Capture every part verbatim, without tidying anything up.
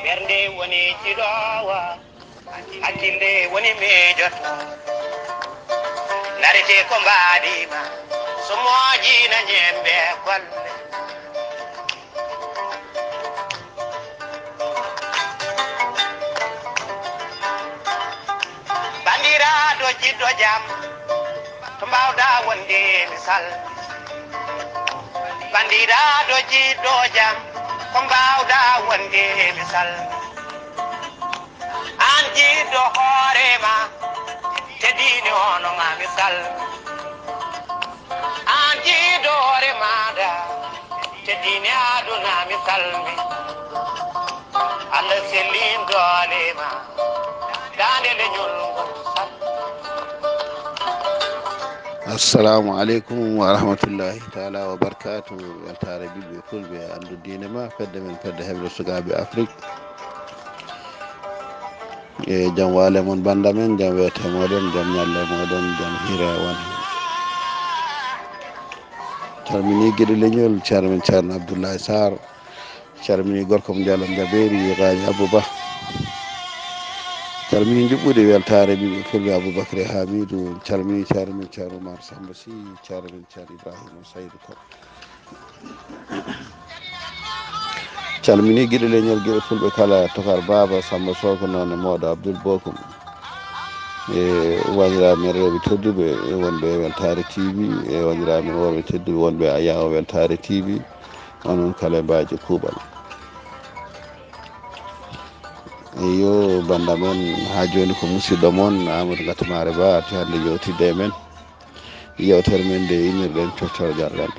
Ɓernde woni jiɗoowo, hakkille woni miijoto. Narete ko mbaɗiima, so moƴƴi na ñembe golle. Banndiraaɗo jiɗɗo jam, to mbaawɗa wonde misal. Banndiraaɗo jiɗɗo jam, ko mbaawɗa wonde misal. An jiɗɗo hoore ma, te diine ono ma misal. An jiɗɗo hoore maɗa, te diine aduna misal mi. Allah sellin doole ma, daande leñol ngol sal. Assalamu aleykum wa rahmatullahi taala wa barkatu. Weltaare ɓiɓɓe fulɓe, anndu diine ma, fedde men, fedde heɓre sukaaɓe Afrik. E jam waale mon bannda men, jam weete moɗon, jam ñalle moɗon, jam hiire won. Calmini giɗo leñol, ceerno men ceerno Abdoulaye Sarr. Calmini gorko mo Jalo Jabeeri, Gaaji Abou Ba. Calmini njuɓɓudi weltaare ɓiɓɓe fulɓe Aboubacry Hamidou. Calmini ceerno men ceerno Oumar Samba Sy, ceerno men ceerno Ibrahima Saydou Kop. Calmini giɗo leñol, giɗo fulɓe kala, Tokar Baaba, Samba Sooko, noon e mooɗo Abdoul Bokum. E wanndiraaɓe men rewɓe tedduɓe, e wonɓe e Weltaare T V, e wanndiraaɓe men worɓe tedduɓe wonɓe e Ayawo Weltaare T V, onon kala e mbaaji kuuɓal. Eyo, bannda men, haa jooni ko musidɗo mon, Amadou Gattamaare Ba, arti hannde yewtidde e men. Yewtere men nde innirɗen coccorgal ngal.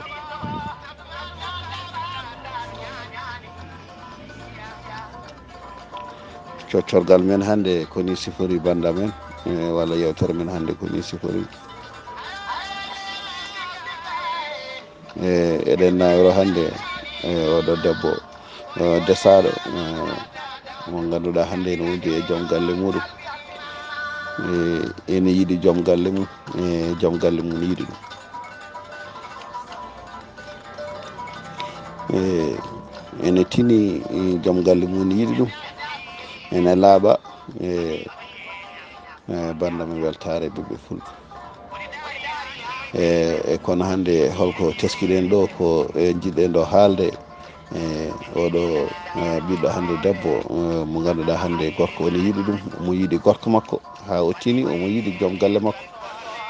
Coccorgal men hannde ko ni sifori, bannda men, e, walla yewtere men hannde ko ni sifori. E, eɗen nawro hannde, e, oɗo debbo, e, desaaɗo, e, mo ngannduɗaa hannde ene wondi e joom galle muɗum. E, ene yiɗi joom galle mum, e, joom galle mum ne yiɗi ɗum. E, ene tini, e, joom galle mum ne yiɗi ɗum. Ene laaɓa, e, e, bannda men weltaare ɓiɓɓe fulɓe. E, e kono hannde holko teskiɗen ɗo, ko, e, jiɗɗen ɗo haalde, e, oɗo, e, ɓiɗɗo hannde debbo, e, mo ngannduɗaa hannde gorko ene yiɗi ɗum, mo yiɗi gorko makko, haa o tini, omo yiɗi joom galle makko.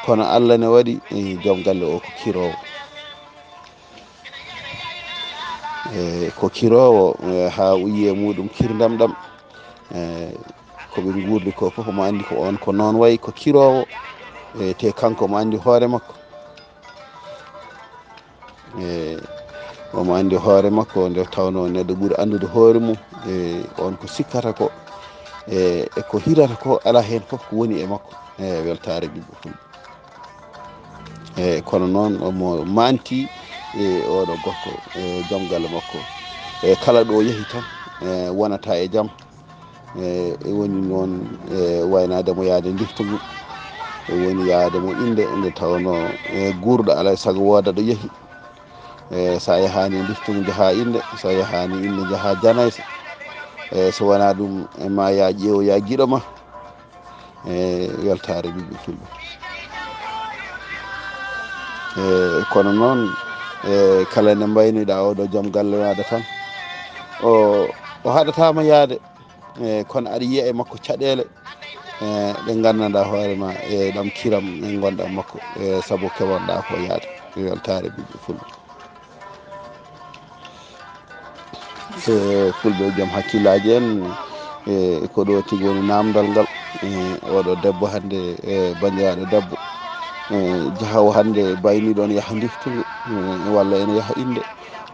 Kono Allah ne waɗi, e, joom galle o ko kiroowo. E, ko kiroowo, e, haa o yiyi e muɗum kirdam ɗam. E, ko ɓe nguurdi ko fof, omo anndi ko oon ko noon wayi, ko kiroowo, e, te kanko omo anndi hoore makko. E, omo anndi hoore makko, nde tawnoo neɗɗo ɓuri anndude hoore mum, e, oon ko sikkata ko, e, e ko hirata ko, alaa heen fof ko woni e makko, e, weltaare ɓiɓɓe fulɓe. E, kono noon omo manti, e, oɗo gorko, e, joom galle makko. E, kala ɗo yehi tan, e, wonata e jam. E, e woni noon, e, waynaade mo yaade ndiftungu. E woni yaade mo innde, nde tawnoo, e, guurɗo alaa e sago wooda ɗo yehi. E, so a yahaani e ndiftungu, njahaa innde. So a yahaani innde, njahaa janaysa. E, so wonaa ɗum, e, ma yaa ƴeewoyaa giɗo ma. E, weltaare ɓiɓɓe fulɓe. E, kono noon, e, kala nde mbaynoɗaa oɗo joom galle maaɗa tan, o, o haɗataa ma yaade. E, kono aɗa yiya e makko caɗeele, e, ɗe nganndanɗaa hoore ma, e, ɗam kiram e ngonɗam makko, e, sabu keɓanɗaa ko yaade. E, weltaare ɓiɓɓe fulɓe. E, fulɓe joom hakkillaaji en, e, ko ɗo tigi woni naamndal ngal. E, oɗo debbo hannde, e, banndiraaɗo debbo, e, jahawo hannde bayni ɗoon yaha ndiftungo, e, walla ene yaha innde.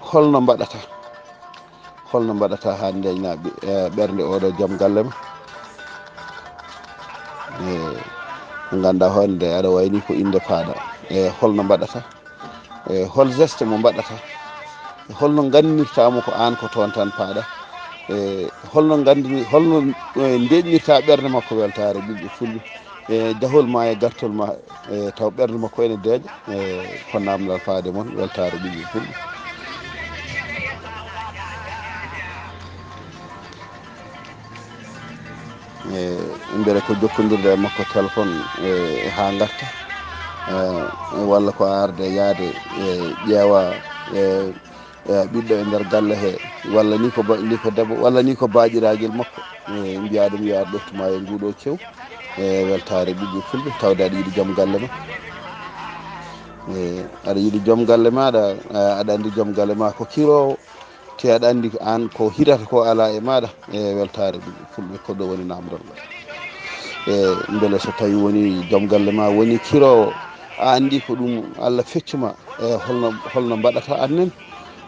Holno mbaɗata? Holno mbaɗata haa ndeñna ɓe-, e, ɓernde oɗo joom galle ma? E, ngannda hannde aɗa wayni ko innde paaɗa. E, holno mbaɗata? E, hol geste mo mbaɗata? E, holno nganndirtaa mo ko aan ko toon tan paaɗa? E, holno nganndini-, holno, e, ndeeƴnirtaa ɓernde makko weltaare ɓiɓɓe fulɓe? E, jahol ma e gartol ma, e, taw ɓernde makko ene deeƴa? E, ko naamndal faade mon weltaare ɓiɓɓe fulɓe. E mbele ko jokkondirde e makko téléphone, e haa ngarta, e walla ko arde yaade, e ƴeewa, e ɓiɗɗo e nder galle he, walla ni ko ba- ni ko debbo, walla ni ko baaɗiragel makko, e mbiya ɗum yo ar ɗoftuma e nguɗo cew. E weltaare ɓiɓɓe fulɓe, tawde aɗa yiɗi joom galle ma. E aɗa yiɗi joom galle ma, aɗa aɗa andi joom galle ma ko kirowo, te aɗa andi an ko hirata ko ala e maɗa. E weltaare ɓiɓɓe fulɓe, ko ɗo woni namdol ngal. E mbele so tawi woni joom galle ma woni kirowo, a andi ko ɗum Allah feccuma, e holno holno mbaɗata annen,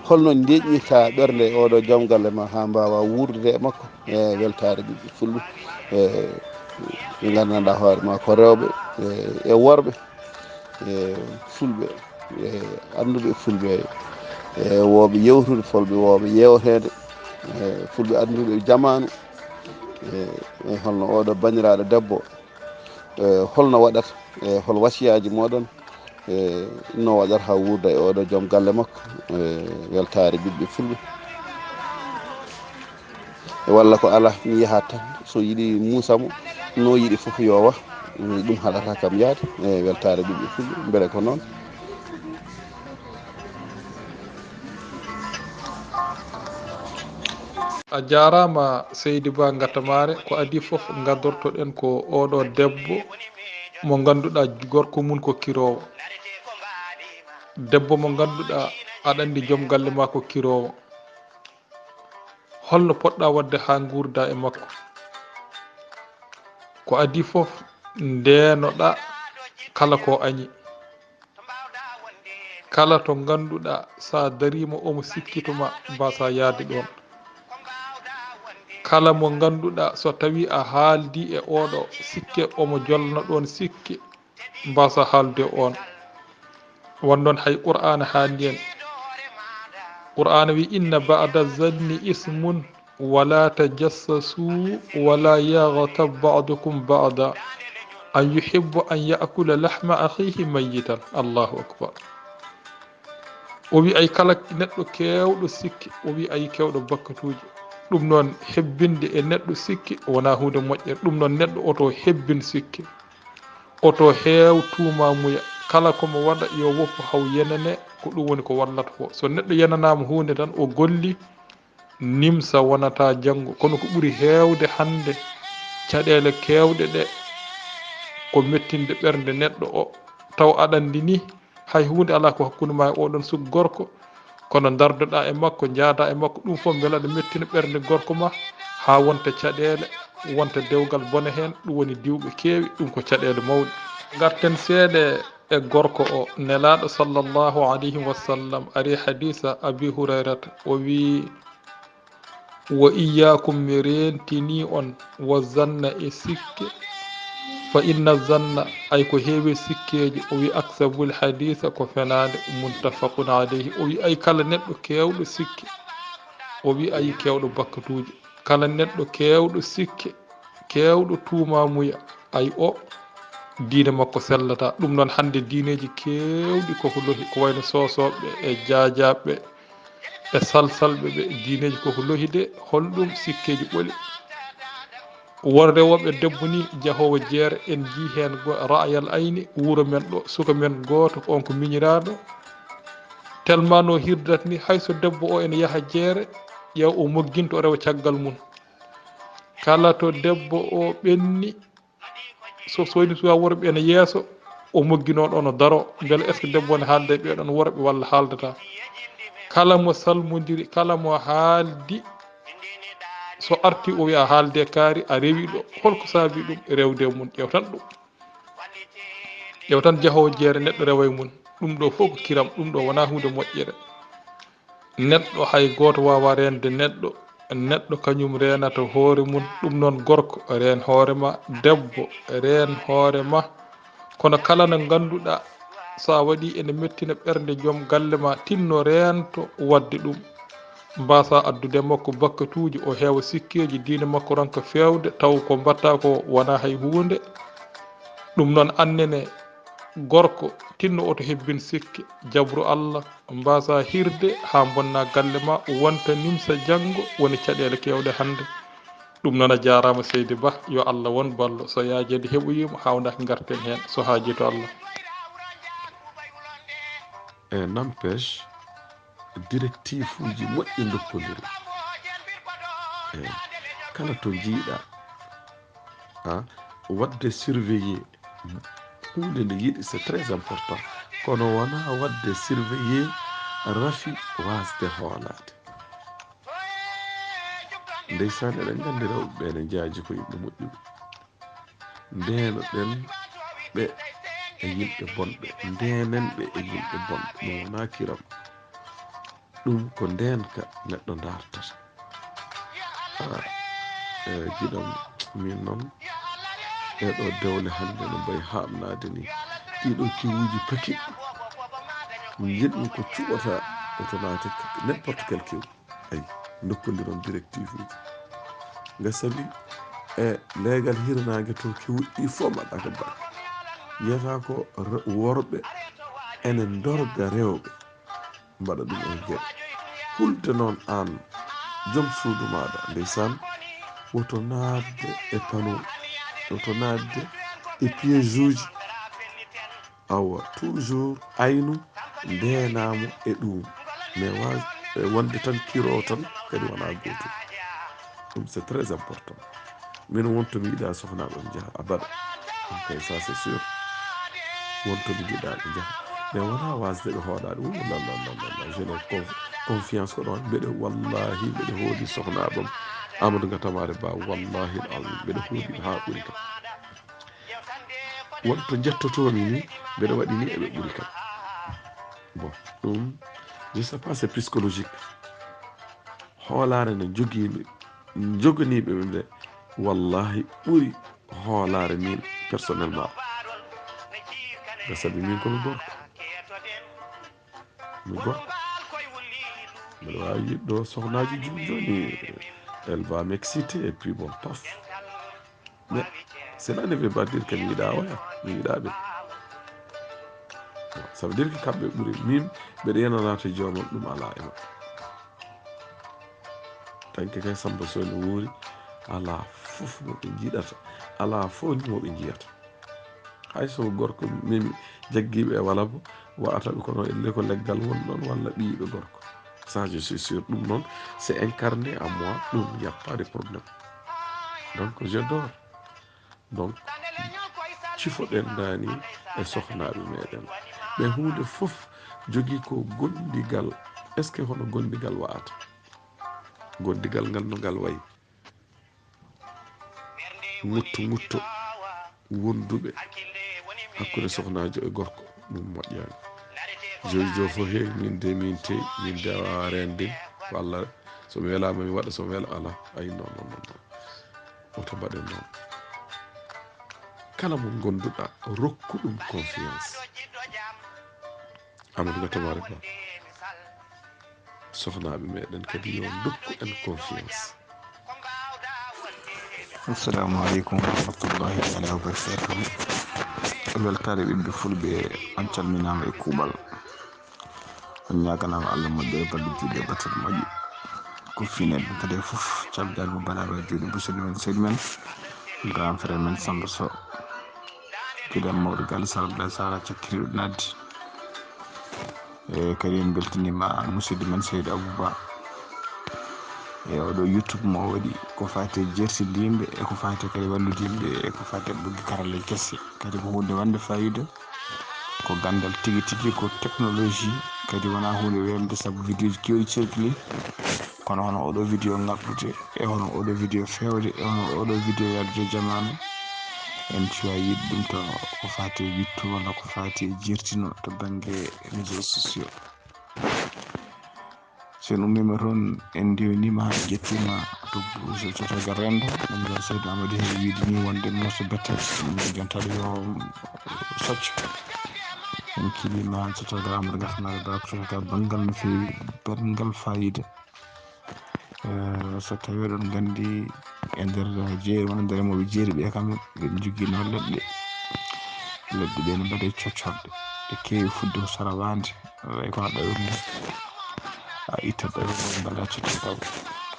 holno ndeƴƴirta ɓernde oɗo joom galle ma ha mbawa wuurdude e makko? E weltaare ɓiɓɓe fulɓe, e ɓe gandanɗa hoore ma ko rewɓe, e e worɓe, e fulɓe, e anduɓe fulɓe, e wooɓe yewtude, fulɓe wooɓe yewtede, e fulɓe anduɓe jamanu, e e holno oɗo baniraɗo debbo, e holno waɗata, e hol wasiyaji moɗon, e no waɗata ha wuurda e oɗo joom galle makko? E weltaare ɓiɓɓe fulɓe. E walla ko ala, mi yahat tan, so yiɗi muusa mo no yiɗi fof yo wah. E ɗum haɗata kam yaade. E weltaare ɓiɓɓe fulɓe, mbele ko noon? A jaaraama, seydi Ba Ngatamaare. Ko adii fof, ngadortoɗen ko oɗo debbo mo ngannduɗaa gorko mum ko kiroowo. Debbo mo ngannduɗaa aɗa anndi joom galle maa ko kiroowo. Holno poɗɗaa waɗde haa nguurdaa e makko? Ko adii fof, ndeenoɗaa kala ko añi. Kala to ngannduɗaa, so a dariima, omo sikkito ma, mbaasaa yahde ɗoon. Kala mo ngannduɗaa, so tawii a haaldii e oɗo sikke, omo jolna ɗoon sikke, mbaasaa haaldude e oon. Won noon hay Qur'aana haandi en. Qur'aana wi, "Inna ba'da zanni ismun, wala tajassasu, wala yaghtab ba'dukum ba'da, an yuhibbu an ya'kula lahma akhihi mayyitan." Allahu akbar. O wi ay kala neɗɗo keewɗo sikke, o wi ay keewɗo bakkatuuji. Ɗum noon, hebbinde e neɗɗo sikke wonaa huunde moƴƴere. Ɗum noon, neɗɗo oto hebbin sikke. Oto heew tuumamuya. Kala ko mo waɗa, yo woppu haw yenane, ko ɗum woni ko wallata ko. So neɗɗo yenanaama huunde tan, o golli, nimsa wonata janngo. Kono ko ɓuri heewde hannde, caɗeele keewɗe ɗe, ko mettinde ɓernde neɗɗo o. Taw aɗa anndi ni, hay huunde alaa ko hakkunde ma e oɗon suka gorko, kono ndardoɗaa e makko, njaadaa e makko, ɗum fof mbela aɗa mettina ɓernde gorko ma, haa wonta caɗeele, wonta dewgal bone heen, ɗum woni diwɓe keewi, ɗum ko caɗeele mawɗe. Ngarten seeɗa e gorko o. Nelaaɗo sallallahu alayhi wa sallam ari hadiisa Abi Hurayrata, o wi, "Wa iyyaakum, mi reentinii on, wa zanna, e sikke, fa inna zanna, ay ko heewi sikkeeji," o wi, "aksabul hadiisa, ko fenaande." Muttafaqun alayhi. O wi ay kala neɗɗo keewɗo sikke, o wi ay keewɗo bakkatuuji, kala neɗɗo keewɗo sikke, keewɗo tuumamuya, ay o diine makko sellataa. Ɗum noon hannde diineeji keewɗi koko lohi, ko wayno soosooɓe e jaajaaɓe e salsalɓe ɓe, diineeji koko lohi de, holɗum sikkeeji ɓoli. Won rewooɓe debbo ni jahoowo jeere, en njii heen go ra'ayal ayni, wuro men ɗo, suka men gooto, on ko miñiraaɗo. Tellement no hirdat ni, hay so debbo o ene yaha jeere, ƴeew o mogginto, o rewa caggal mum. Kala to debbo o ɓenni, so soyni suwa worɓe ene yeeso, o mogginoo ɗo no daro, mbele est-ce que debbo ne haalda e ɓee ɗoon worɓe walla haaldataa? Kala mo salmondiri, kala mo haaldi, so arti o wiya haalde kaari, a rewi ɗo. Holko saabi ɗum? Rewde mum, ƴeew tan ɗum. Ƴeew tan jahoowo jeere neɗɗo rewa e mum. Ɗum ɗo fof ko kiram, ɗum ɗo wonaa huunde moƴƴere. Neɗɗo hay gooto waawaa reende neɗɗo, neɗɗo kañum reenata hoore mum, ɗum noon gorko reen hoore ma, debbo reen hoore ma. Kono kala no ngannduɗaa so a waɗii ene mettina ɓernde joom galle ma, tinno reento waɗde ɗum. Mbaasaa addude e makko bakkatuuji, o heewa sikkeeji, diine makko ronka feewde, taw ko mbaɗtaa ko wonaa hay huunde. Ɗum noon annene gorko, tinno oto hebbin sikke, jabru Allah, mbaasaa hirde haa mbonna galle ma, wonta nimsa janngo, woni caɗeele keewɗe hannde. Ɗum noon a jaaraama seydi Bah, yo Allah won ballo. So yaajeede heɓoyiima, haawndaaki ngarten heen, so haajii to Allah. E n'empêche, directive uji moƴƴi ndokkondirii. E kala to njiiɗaa, a, waɗde surveiller huunde nde yiɗi, c'est très important. Kono wonaa waɗde surveiller rafi waasde hoolaade. Ndeysaan, eɗen nganndi rewɓe ɓe ne njaaji ko yimɓe moƴƴuɓe. Ndeeno-ɗen ɓe e yimɓe bonɓe, ndeenen ɓe e yimɓe bonɓe. Ɗum wonaa kiram. Ɗum ko ndeenka neɗɗo ndaartata. Ah, e giɗam, min noon, ɗee ɗoo dewle hannde no mbayi haaɗnaade ni. Ɗii ɗoo kewuuji pakiɗɗi. Njiɗmi ko cuɓata oto naate n'importe quel kew. Ayi, ndokkondiron directive uji. Nga sabi e leegal hirnaange to kewuɗi ɗi fof mbaɗɗa ko baɗɗa. Yiyata ko re-, worɓe ene ndorga rewɓe, mbaɗa ɗum en geɗe. Hulde noon aan, joom suudu maaɗa, ndeysaan, woto naatde e panneau, woto naatde e piège uji. Awa, toujours aynu ndeenaamo e ɗum. Mais wa-, e wonde tan kiro tan kadi wonaa gootum. Ɗum c'est très important. Min won to mi yiɗaa sohnaaɓe ɓe njaha abada. Ɗum kay, ça c'est sûr. Won to mi yiɗaa ɓe njaha. Mais wonaa waasde ɓe hoolaade. Ouh là là là là là, je n'ai conf-, confiance ko ɗoon. Mbeɗe, wallahi, mbeɗe hooli sohnaaɓe am. Amadou Gatamare Ba, wallahi al-azim, mbeɗe hooli ɓe haa ɓuri kam. Won to njettotoomi ni, mbeɗa waɗi ni eɓe ɓuri kam. Bon, ɗum, je sais pas, c'est psychologique. Hoolaare nde jogiimi, joganiiɓe ɓe nde, wallahi ɓuri hoolaare min personnellement. Ko sabi min ko mi gorko. Mi gorko. Mbeɗa waawi yiɗde sohnaaji jooni jooni, elle va m'exciter, et puis bon, paf. Mais cela ne veut pas dire que mi yiɗaa oya, mi yiɗaa ɓe. Bon, ça veut dire que kamɓe ɓuri, min mbeɗa yenanaade joomam, ɗum alaa e maɓɓe. Tanke kay Samba Sow ne wuuri, alaa fof mo ɓe njiɗata, alaa fof ni mo ɓe njiyata. Hay so gorko memi jaggiiɓe e walabo, wa'ata ɓe kono elle ko leggal woni ɗon walla ɓiyiiɓe gorko. Ça, je suis sûr, ɗum noon, c'est incarné en moi, ɗum, y a pas de problème. Donc, j'adore. Donc, cifoɗen daani e sohnaaɓe meɗen. Ɓe huunde fof jogii ko gondigal. Est-ce que hono gondigal wa'ata? Gondigal ngal no ngal wayi? Ngutto ngutto wonduɓe hakkunde sohnaajo e gorko, ɗum moƴƴaani. Joyi jo fof he, min de min teyi, min de a waawaa reende, walla so mi welaama mi waɗa, so mi wela alaa. Ayi, non, non, non, non. Woto mbaɗen noon. Kala mo ngonduɗaa, rokku ɗum confiance. Amadou Gatamare Ba. Sohnaaɓe meɗen kadi yo ndokku en confiance. Assalamu aleykum wa rahmatullahi taala wa barakatuhu. Weltaare ɓiɓɓe fulɓe, on calminaama e kuuɓal. On ñaaganaama Allah moƴƴere, balɗe juuɗe, battane moƴƴe. Ko finen kadi e fof, calgal mo balaɗo e juuɗe musidɗo men, seydi men, grand frère men Samba Sow. Giɗam mawɗo galle Sara Abdoulaye Sara cakkitiiɗo naatde. E kadi en mbeltaniima musidɗo men Seydi Abou Ba. E oɗo YouTube mo o waɗi ko faati e jeertinde yimɓe, e ko faati kadi wallude yimɓe, e ko faati e ɓoggi karalla kese. Kadi ko huunde wonde faayiida, ko ganndal tigi tigi, ko technologie. Kadi wonaa huunde weemde sabu vidéo ji keewɗi circulé. Kono hono oɗo vidéo ŋaɓɓude, e hono oɗo vidéo feewde, e hono oɗo vidéo yaltude jamaanu, en cuwaa yiɗde ɗum to ko faati e wiɗto walla ko faati e jeertino to bannge réseaux sociaux. So en ummiima toon, en ndewniima haa njettiima to cotogal renndo, ɗum ɗo Seydi Amadou heewi wiide ni wonde morso bette, ɗum ɗo jontaɗo yo socco. En kiiɗiima haa cotogal Amadou Gatamare Ba, cotogal banngal no feewi, banngal faayiida. Eh, so tawii oɗon nganndi e nder jeeri wona nder remooɓe jeeri ɓe kam, ɓe njogino leɗɗe. Leɗɗe ɗe no mbaɗe coccorɗe. Ɗe keewi fuɗde ko sarawaande. Way ko a ɗawi ɗum. A itta ɗawi ɗum, mbaɗa coccorgal.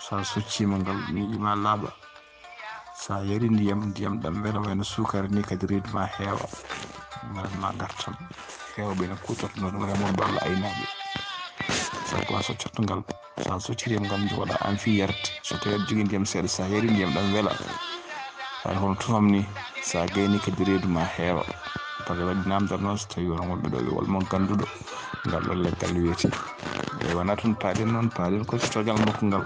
So a socciima ngal, miijiima laaɓa. So a yari ndiyam, ndiyam ɗam wela wayno suukara ni, kadi reedu ma heewa. Wela ma gartam. Heewɓe ne kuutorto ɗum, remooɓe walla aynaaɓe. Sabu a soccotto ngal, so a socciri ngal, njogoɗa an fii yarde. So tawi aɗa jogii ndiyam seeɗa, so a yari ndiyam ɗam wela. Hay hono tumam ni, so a gayni kadi reedu ma heewa. Par ce que waɗi namdal noon, so tawi won wonɓe ɗo ɓe wol mo ngannduɗo ngal ɗo leggal wiyete. E wona tun paaɗen noon, paaɗen ko caggal makko ngal.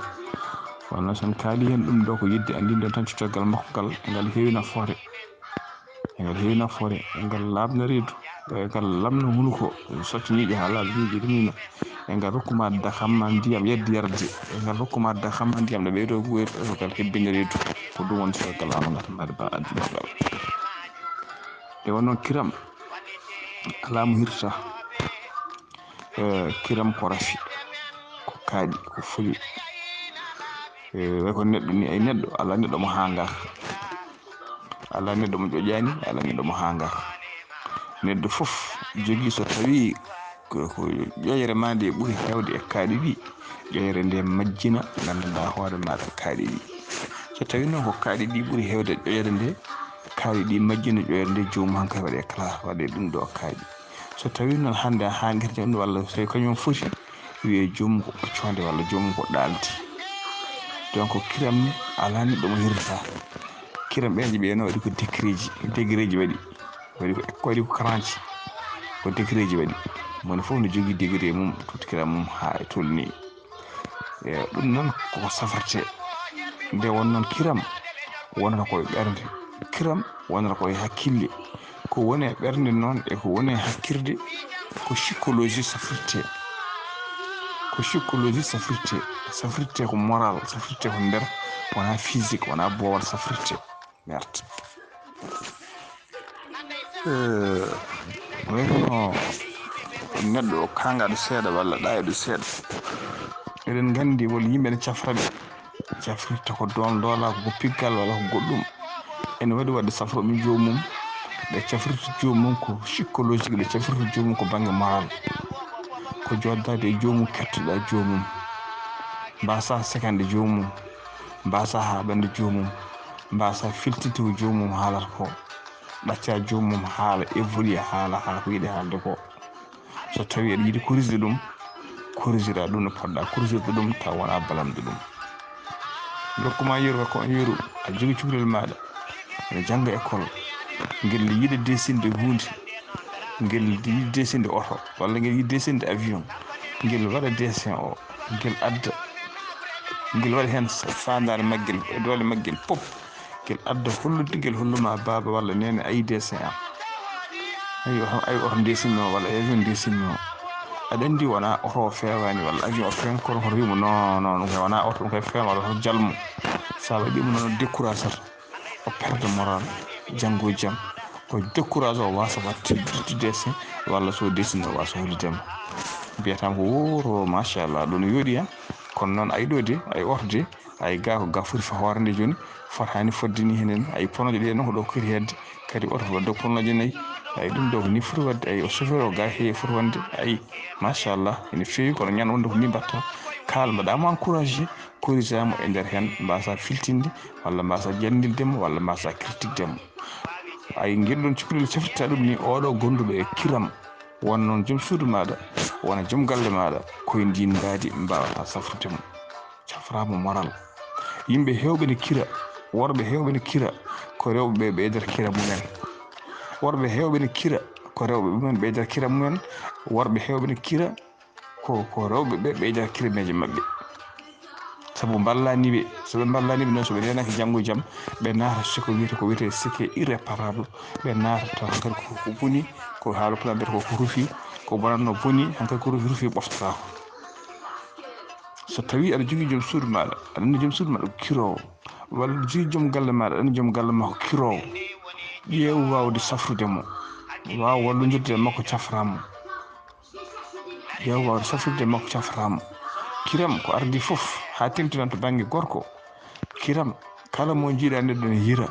Wano sen kaali hen ɗum ɗo ko yidde anndinde tan caggal makko ngal, ngal heewi nafoore. E ngal heewi nafoore, e ngal laaɓna reedu, e ngal laaɓna hunuko, soccaniiɗi haa laaɓi ɗum ɗumino. E ngal rokkuma dakam ma ndiyam yedde yarde, e ngal rokkuma dakam ma ndiyam ɗo ɓeydo guwer, e ngal hebbina reedu. Ko ɗum woni caggal amanat mbaɗa ba addugal. E wonno kiram alaa mo hirta. Eh, kiram ko rafi, ko kaaɗi, ko foli. Eh, way ko neɗɗo ni, ay neɗɗo, alaa neɗɗo mo haangaaka. Alaa neɗɗo mo ƴoƴaani, alaa neɗɗo mo haangaaka. Neɗɗo fof jogii, so tawii ko, ko ƴoƴre ma nde ɓuri heewde e kaaɗi ɗi, ƴoƴre nde majjina, nganndanɗaa hoore maaɗa kaaɗi ɗi. So tawii noon ko kaaɗi ɗi ɓuri heewde e ƴoƴre nde, kaaɗi ɗi majjina ƴoƴre nde, joomum hankadi waɗe kala, waɗe ɗum ɗo kaaɗi. So tawii noon hannde a haangerti ɗum walla so tawii kañum foti, wiyee joomum ko ɓoccoonde walla joomum ko ɗaaldi. Donc kiram ni alaa neɗɗo mo hirata. Kiram ɓe nji ɓe no waɗi ko degré ji, degré ji waɗi. Waɗi ko, waɗi ko cran ji, ko degré ji waɗi. Moni fof no jogii degré mum, tuuti kiram mum haa e tolni. E, ɗum noon koko safrete. Nde won noon kiram wonata koye ɓernde, kiram wonata koye hakkille. Ko woni e ɓernde noon e ko woni e hakkirde, ko psychologie safrete. Ko psychologie safrete. Safrete ko moral, safrete ko nder, wona physique, wona boowal safrete. Merde. Eh, wayno neɗɗo o kaangaɗo seeɗa walla ɗaayɗo seeɗa. Eɗen nganndi wol yimɓe ne cafra ɓe. Cafrirta ko doon doolaa, ko piggal walla ko goɗɗum. Ene waɗi waɗde safrooɓe joomum. Ɓe cafrirta joomum ko psychologique, ɓe cafrirta joomum ko bannge moral. Ko joddaade e joomum, kettoɗaa joomum. Mbaasaa sekande joomum. Mbaasaa haaɓande joomum. Mbaasaa filtinde ko joomum haalata ko. Ɗaccaa joomum haala, évoluer haala, haala ko yiɗi haalde ko. So tawii aɗa yiɗi corriger ɗum, corrigera ɗum no poɗɗa corrigirde ɗum, taw wonaa balamɗo ɗum. Rokkuma yeru ko yeru, aɗa jogii cukalel maaɗa, ene jannga école, ngel yiɗi desinde huunde, ngel yiɗi desinde oto, walla ngel yiɗi desinde avion, ngel waɗa dessin o, ngel adda, ngel waɗa heen faandaare maggel e doole maggel fof. Ngel adda hollude, ngel holluma baaba walla neene, ayi dessin am. Ayi oto, ayi oto ndesinmi o walla avion ndesinmi o. Aɗa anndi wona oto o feewaani walla avion o feewaani, kono hoto wiimo non, non, ɗum kay wona oto, ɗum kay feewaani walla hoto jalmo. Sa waɗi mo noon, o découragata, o perde moral, janngo e jam. O décourage, o waasa waɗde dessin walla so o dessin o waasa holludema. Mbiyata mo ko wuro, machallah, ɗum no yooɗi, hein. Kono noon ayi ɗo de, ayi oto de, ayi ga ko ga foti fa hoore nde jooni, fotaani fodde ni henen. Ayi ponoje ɗe noon ko ɗo kiri hedde, kadi oto foti waɗde ponoje nayi. Ayi ɗum ɗo ko ni foti waɗde, ayi o chauffeur o ga heewi foti wonde, ayi machallah, ene feewi, kono ñande wonde ko ni mbatta. Kala mbaɗa mo encouragé, corrigea mo e nder heen, mbasa filtinde, walla mbasa janndilde mo, walla mbasa critiquede mo. Ayi ngel ɗon cukalel cafrirta ɗum ni, oɗo gonduɗo e kiram, won noon joom suudu maɗa, wona joom galle maɗa, koye ndin mbaadi mbawata safrude mo. Caframa moral. Yimɓe heewɓe ne kira, worɓe heewɓe ne kira, ko rewɓe ɓe ɓeydata kira mumen. Worɓe heewɓe ne kira, ko rewɓe mumen ɓeydata kira mumen. Worɓe heewɓe ne kira, ko, ko rewɓe ɓe ɓeydata kirameeje maɓɓe. Sabu mballani ɓe, so ɓe mballani ɓe noon, so ɓe neenaki janngo e jam, ɓe naata siko wiyete, ko wiyete sike irréparable. Ɓe naata taw hankadi ko, ko boni, ko haala pulaar mbiyata ko, ko rufi, ko bonatno boni, hankadi ko rufi, rufi ɓoftataako. So tawii aɗa jogii joom suudu maaɗa, aɗa anndi joom suudu maaɗa ko kiroowo, walla aɗa jogii joom galle maaɗa, aɗa anndi joom galle maa ko kiroowo, ƴeew waawde safrude mo, waaw wallodirde e makko, cafra mo. Ƴeew waawde safrude e makko, cafra mo. Kiram ko ardii fof, haa teeŋti noon to bannge gorko. Kiram, kala mo njiiɗa neɗɗo ne hira,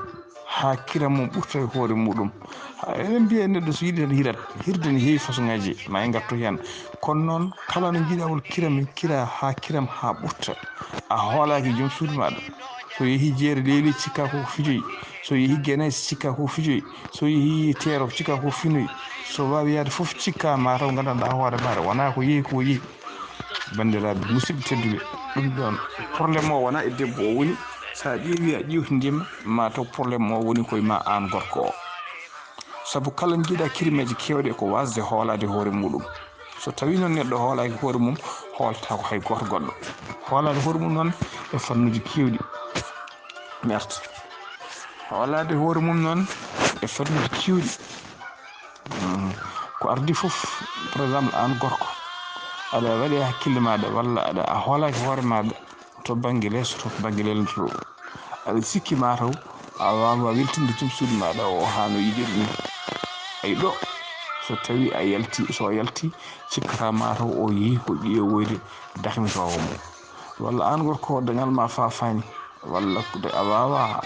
haa kiram mum ɓurta e hoore muɗum. Haa eɗen mbiya neɗɗo so yiɗi tan hirat. Hirde ne heewi façon ŋaaji, ma en ngartu heen. Kono noon, kala no njiiɗa wol kiram, kira haa kiram haa ɓurta. A hoolaaki joom suudu maaɗa. So yehi jeere leeli, cikka ko fijoyi. So yehi Genese, cikka ko fijoyi. So yehi Teero, cikka ko finoyi. So waawi yahde fof, cikka ma taw nganndanɗaa hoore maaɗa wonaa ko yehi ko yehi. Banndiraaɓe musidɓe tedduɓe, ɗum ɗoon problème o wonaa e debbo o woni. So a ƴeewi a ƴeewtindima, ma taw problème o woni koye ma aan gorko o. Sabu kala njiiɗa kirimeeje keewɗe ko waasde hoolaade hoore muɗum. So tawii noon neɗɗo hoolaaki hoore mum, hooltaako hay gooto goɗɗo. Hoolaade hoore mum noon e fannuuji keewɗi. Merci. Hoolaade hoore mum noon e fannuuji keewɗi. Mm. Ko ardii fof, par exemple, aan gorko, aɗa waɗi e hakkille maaɗa walla aɗa a hoolaaki hoore maaɗa to bannge leeso to bannge lelnde to. Aɗa sikki ma taw a waawaa weltinde joom suudu maaɗa o haa no yiɗiri ni. Ay ɗo, so tawii a yalti, so a yalti, cikkata ma taw o yehi ko ƴeewoyde dakmitoowo mo. Walla aan gorko o dañal ma faafaani. Walla ko de a waawaa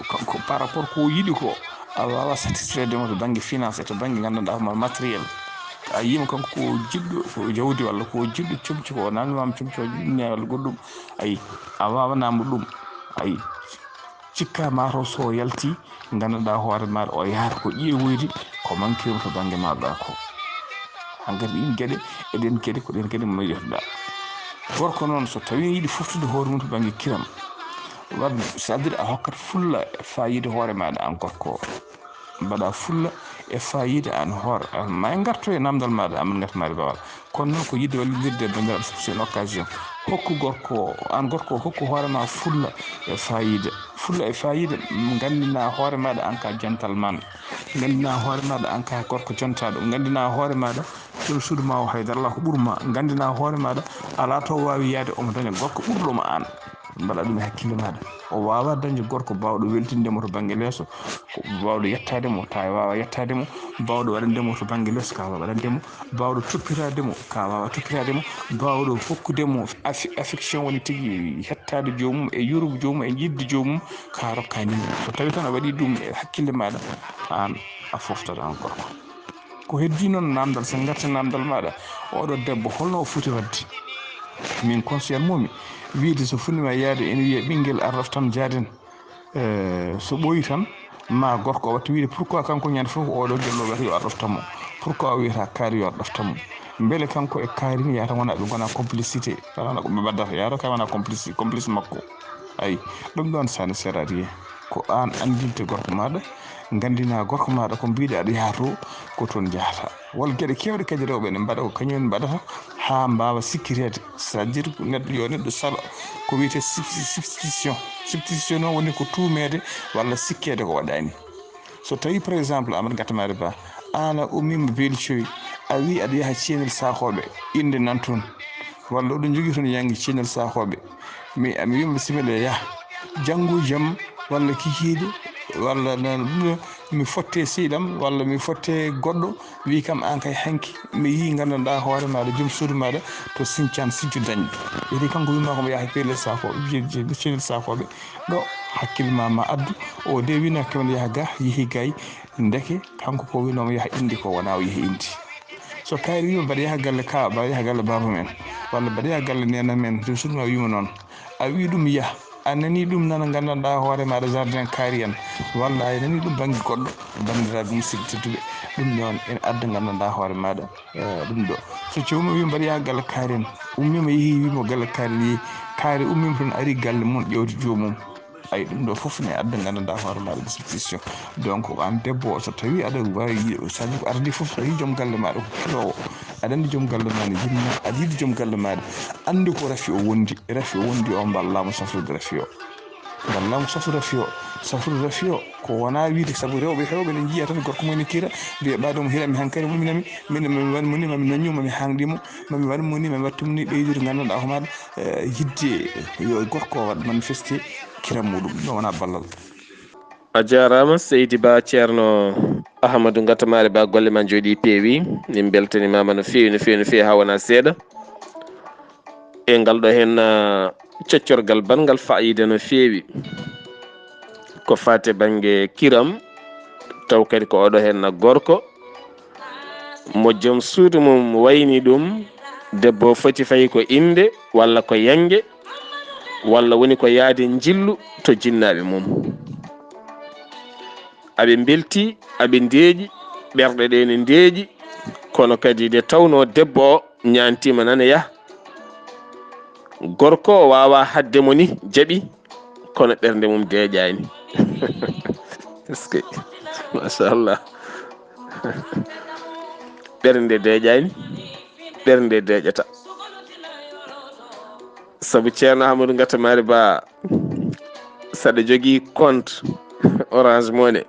ko, ko par rapport ko yiɗi ko, a waawaa satisfaire mo to bannge finance e to bannge nganndanɗaa ma matériel. A yiima kanko ko jiɗɗo ko jawdi walla ko jiɗɗo comci ko o namdi ma comci o jiɗɗo ne walla goɗɗum. Ayi, a waawanaa mo ɗum. Ayi, cikka ma taw so yalti nganndanɗaa hoore maaɗa o yahata ko ƴeewoyde ko manquer mo to bannge maaɗa ko. Hankadi ɗiin geɗe e ɗeen geɗe ko ɗeen geɗe mo yettuɗaa. Gorko noon so tawii yiɗi foftude hoore mum to bannge kiram, waɗ c'est-à-dire a hokkat fulla e faayiida hoore maaɗa aan gorko o. Mbaɗa fulla e faayiida aan hoore ma en ngarto e namdal maaɗa amin ngarta maaɗa bawal. Kono noon ko yiɗde wallidirde e banndiraaɓe sabu c'est une occasion. Hokku gorko o, aan gorko o hokku hoore ma fulla e faayiida. Fulla e faayiida, nganndina hoore maaɗa aan ka gentleman. Nganndina hoore maaɗa aan ka gorko jontaaɗo. Nganndina hoore maaɗa joom suudu ma o haydara alaa ko ɓurma. Nganndina hoore maaɗa alaa to waawi yahde omo daña gorko ɓurɗo ma aan. Mbaɗa ɗum e hakkille maaɗa. O waawaa dañde gorko baawɗo weltinde mo to bannge leeso, ko baawɗo yettaade mo, tawa waawa yettaade mo, baawɗo waɗande mo to bannge leeso, ka waawa waɗande mo, baawɗo toppitaade mo, ka waawa toppitaade mo, baawɗo hokkude mo affi-, affection woni tigi hettaade joomum e yurmo joomum e yiɗde joomum, ka rokkaani mo. So tawii tan a waɗii ɗum e hakkille maaɗa, aan a foftat aan gorko. Ko heddii noon namdal, so ngartii namdal maaɗa, oɗo debbo holno o foti waɗde? Min conseil moomi, wiyde so fuɗɗiima yahde ene wiya ɓinngel ar ɗoftan jaaden. Eh, so ɓooyi tan, ma gorko o watta wiyde pourquoi kanko ñande fof oɗo gelɗo wiyata yo ar ɗoftan mo? Pourquoi o wiyata kaari yo ar ɗoftan mo? Mbele kanko e kaari ni yahata wona ɓe ngona complicité, wona ko ɓe mbaddata, yahata kay wona complice, complice makko. Ayi, ɗum ɗoon ça ne sert à rien. Ko aan anndinte gorko maaɗa, nganndina gorko maaɗa ko mbiɗa aɗa yaha to, ko toon njahata. Won geɗe keewɗe kadi rewɓe ne mbaɗa ko kañum en mbaɗata haa mbaawa sikkireede. C'est-à-dire ko neɗɗo, yo neɗɗo salo ko wiyetee substi-, substitution. Substitution noon woni ko tuumeede walla sikkeede ko waɗaani. So tawii, par exemple, Amadou Gatta Mari Ba, aan a ummiima Beeli Cowi, a wii aɗa yaha Ceenel Saakooɓe, innde nan toon, walla oɗon njogii toon yannge Ceenel Saakooɓe, mi, mi wiima bisimilla, yah, janngo e jam, walla kikiiɗe, walla nan ɗum ɗo, mi fotte sehil am, walla mi fotte goɗɗo, wii kam, aan kay hanki, mi yii nganndanɗaa hoore maaɗa, joom suudu maaɗa, to Sinthiane Sinthiou Dagne. Iri kanko wiima ko mi yaha Ceenel Saakooɓe, je-, je-, Ceenel Saakooɓe, ɗo hakkille ma, ma addu, o de wiino hakkille ma yaha ga, yehi gay, ndeke kanko ko wiino mo yaha Indi ko wona o yehi Indi. So kaari wiima mbaɗa yaha galle ka, mbaɗa yaha galle baaba men, walla mbaɗa yaha galle neene men, joom suudu ma wiima noon. A wii ɗum yah, a nanii ɗum nana nganndanɗaa hoore maaɗa jardin kaari en, walla a nanii ɗum bannge goɗɗo, banndiraaɓe musidɓe tedduɓe, ɗum noon ene adda nganndanɗaa hoore maaɗa, eh, ɗum ɗo. So joomum wii mbaɗa yaha galle kaari en, ummiima yehi wiimo galle kaari en yehi, kaari ummiima toon ari galle mum ƴeewde joomum. Ayi, ɗum ɗo fof ne adda nganndanɗaa hoore maaɗa disposition. Donc, aan debbo o, so tawii aɗa waawi yiide, c'est-à-dire ko adii fof, so tawii joom galle maaɗa ko keloowo, aɗa anndi joom galle ma ne yiɗma, aɗa yiɗi joom galle maaɗa, anndu ko rafi o wondi, rafi o wondi o, mballaa mo safrude rafi o. Mballaa mo safrude rafi o, safrude rafi o, ko wonaa wiide, sabu rewɓe heewɓe ne njiya tan gorko mum ne kira, mbiya ɓaaɗo mo hiɗa mi hankadi, muminami, min, mami waɗ mo ni, mami noññu, mami haŋɗi mo, mami waɗ mo ni, mami wattu mo ni, ɓeydude nganndanɗaa ko maaɗa, eh, yiɗde yo gorko o waɗ manifesté kiram muɗum, ɗum wonaa ballal. A jaaraama, Seydi Ba, Ceerno Ahamadu Ngatamaare Ba, golle ma njooɗii, peewi. Min mbeltaniima ma no feewi, no feewi, no feewi, haa wonaa seeɗa. E ngal ɗo heen, ah, coccorgal banngal faayiida no feewi. Ko faati e bannge kiram, taw kadi ko oɗo heen gorko mo joom suudu mum wayni ɗum, debbo foti fayi ko innde walla ko yannge, walla woni ko yaade njillu to jinnaaɓe mum. Aɓe mbeltii, aɓe ndeeƴi, ɓerɗe ɗe ne ndeeƴi, kono kadi nde tawnoo debbo o ñaantiima nana yah, gorko o waawaa haɗde mo ni, jaɓi, kono ɓernde mum deeƴaani. Est-ce que? Machallah. Ɓernde deeƴaani, ɓernde deeƴata. Sabu Ceerno Amadou Ngatta Mari Ba, saɗa jogii compte Orange Money,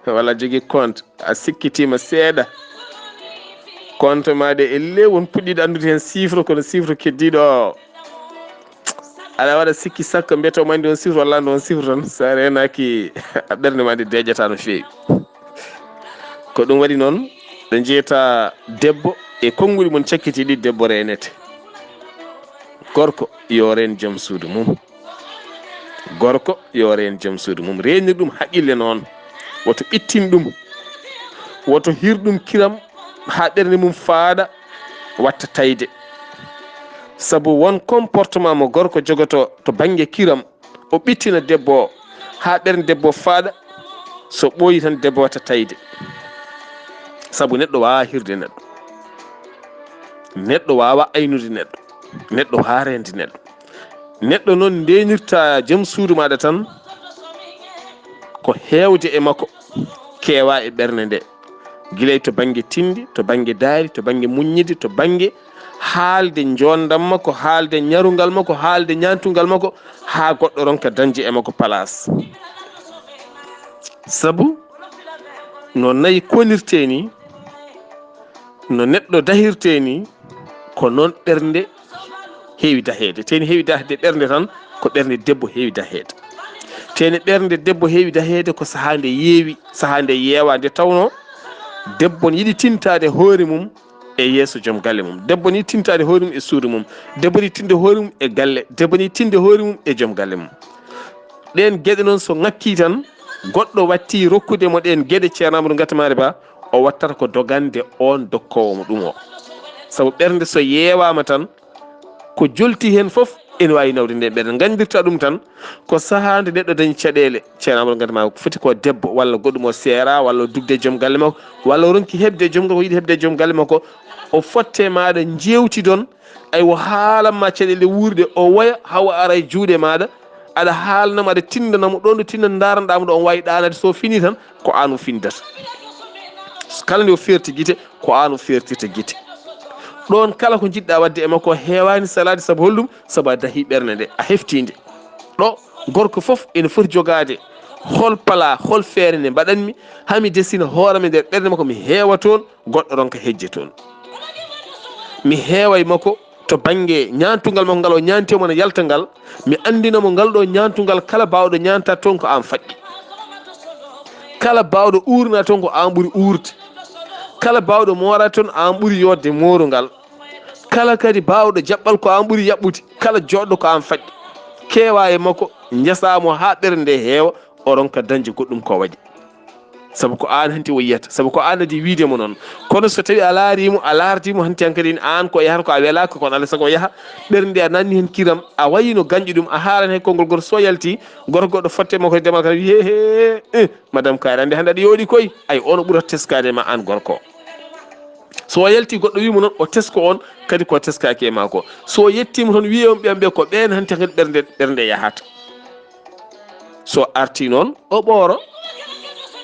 walla jogii compte, a sikkitiima seeɗa, compte ma ɗe, elle won puɗɗiiɗo anndude heen chiffre, kono chiffre keddiiɗo o, aɗa waɗa sikki sakka, mbiyata omo anndi on chiffre walla annda on chiffre tan, so a reenaaki, a ɓernde ma nde deeƴata no feewi. Ko ɗum waɗi noon, ɗo njiyata debbo e konnguɗi mum cakkitiiɗi, debbo reenete. Gorko yo reen joom suudu mum. Gorko yo reen joom suudu mum. Reenir ɗum haqqille noon. Woto ɓittin ɗum. Woto hir ɗum kiram haa ɓernde mum faaɗa, watta tayde. Sabu won comportement mo gorko jogotoo to bannge kiram, o ɓittina debbo o, haa ɓernde debbo o faaɗa, so ɓooyi tan debbo watta tayde. Sabu neɗɗo waawaa hirde neɗɗo. Neɗɗo waawaa aynude neɗɗo. Neɗɗo waawaa reende neɗɗo. Neɗɗo noon ndeenirta joom suudu maaɗa tan, ko heewde e makko, keewaa e ɓernde nde. Gila to bannge tinndi, to bannge daari, to bannge muññide, to bannge haalde njoonndam makko, haalde ñarungal makko, haalde ñaantungal makko, haa goɗɗo ronka dañde e makko place. Sabu no nayi konirtee nii, no neɗɗo dahirtee nii, ko noon ɓernde heewi daheede. Teeni heewi dahde ɓernde tan, ko ɓernde debbo heewi daheede. Teeni ɓernde debbo heewi daheede ko sahaa nde yeewi, sahaa nde yeewaa, nde tawnoo debbo ne yiɗi tintaade hoore mum e yeeso joom galle mum. Debbo ne yiɗi tintaade hoore mum e suudu mum. Debbo ne yiɗi tinde hoore mum e galle. Debbo ne yiɗi tinde hoore mum e joom galle mum. Ɗeen geɗe noon so ŋakkii tan, goɗɗo wattii rokkude mo ɗeen geɗe, Ceerno Amadou Ngatta Mari Ba, o wattata ko dogande oon dokkoowo mo ɗum o. Sabu ɓernde so yeewaama tan, ko jolti heen fof ene waawi nawde ndeen ɓernde. Nganndirta ɗum tan, ko sahaa nde neɗɗo dañi caɗeele, Ceerno Amadou Ngatta Mari Ba, foti ko debbo walla goɗɗum o seera, walla o dugde e joom galle makko, walla o ronki heɓde e joom makko, o yiɗi heɓde e joom galle makko, o fotte maaɗa, njeewtidon, ay, o haalan ma caɗeele wuurɗe, o woya haa o ara e juuɗe maaɗa, aɗa haalna mo, aɗa tinndana mo, ɗoon ɗo tinndana, ndaaranoɗaa mo ɗo, on waawi ɗaanaade, so finii tan, ko aan o finndata. Kala nde o feerti gite, ko aan o feertirta gite. Ɗoon kala ko njiɗɗaa waɗde e makko heewaani salaade, sabu holɗum? Sabu a dahii ɓernde nde, a heftii nde. Ɗo gorko fof ene foti jogaade hol palaa, hol feere nde mbaɗanmi, haa mi desina hoore am e nder ɓernde makko, mi heewa toon, goɗɗo ronka hejje toon. Mi heewa e makko to bannge ñaantungal makko ngal o ñaanti omo no yalta ngal, mi anndina mo ngal ɗo ñaantungal, kala baawɗo ñaanta toon ko aan faɗɗi. Kala baawɗo uurna toon ko aan ɓuri uurde. Kala baawɗo moora toon aan ɓuri yodde moorungal. Kala kadi baawɗo jaɓɓal ko aan ɓuri yaɓɓude. Kala jooɗɗo ko aan faɗɗi. Keewa e makko, njasaa mo haa ɓernde nde heewa, o ronka dañde goɗɗum ko waɗi. Sabu ko aan hanti o yiyata, sabu ko aan adii wiyde mo noon. Kono so tawii a laarii mo, a laardii mo hanti hankadi, aan ko yahata ko a welaaka, kono alaa e sago o yaha, ɓernde a nanni heen kiram, a wayi no gañƴu ɗum, a haalan hay konngol gooto, so yaltii, gorko goɗɗo fotte makko e demal kadi, wiyee, he, he, eh, madame Kaari, annde hannde aɗa yooɗi koy, ay, on o ɓurata teskaade ma aan gorko. So o yaltii goɗɗo wii mo noon, o tesko on kadi ko teskaaki e maa ko. So o yettii mo toon, wiyee on ɓiyam ɓe ko ɓeen hanti hankadi ɓernde, ɓernde yahata. So artii noon, o ɓooro.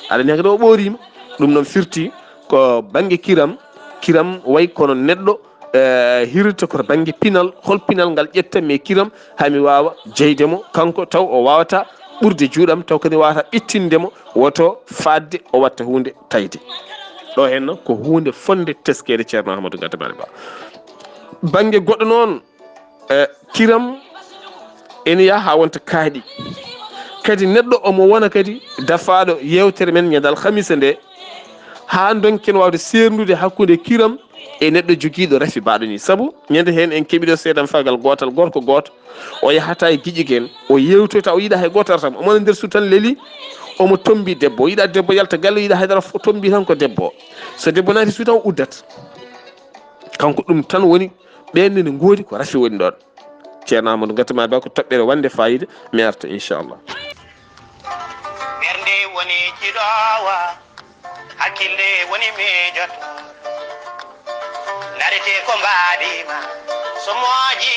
Aɗa anndi hankadi o ɓooriima. Ɗum noon firti ko bannge kiram. Kiram way kono neɗɗo, eh, hirta ko to bannge pinal. Hol pinal ngal ƴetta mi kiram haa mi waawa jeyde mo, kanko taw o waawata ɓurde juuɗam, taw kadi waawata ɓittinde mo, woto faaɗde o watta huunde tayde. Ɗo heen noon ko huunde fotnde teskeede, Ceerno Amadou Gadda Malick Ba. Bannge goɗɗo noon, eh, kiram ene yaha haa wonta kaaɗi. Kadi neɗɗo omo wona kadi dafaaɗo yeewtere men ñande alhamisa nde, haa ndonken waawde seerndude hakkunde kiram e neɗɗo jogiiɗo rafi baaɗo nii. Sabu ñande heen en keɓii ɗo seedanfaagal gootal, gorko gooto, o yahata e giƴi gen, o yeewtoyta, o yiɗaa hay gooto arata mo. Omo wona nder suudu tan leli, omo tommbii debbo, o yiɗaa debbo yalta galle, o yiɗaa hay dara, o tommbii tan ko debbo. So debbo naati suudu tan o uddat. Kanko ɗum tan woni, ɓeen ne ngoodi ko rafi woni ɗoon. Ceerno Amadou Gatima Ba ko toɓɓere wonde fayida, mi arta inchallah. Ɓernde woni jiɗoowa, hakkille woni miijoto. Narete ko mbaɗima, so moƴƴi.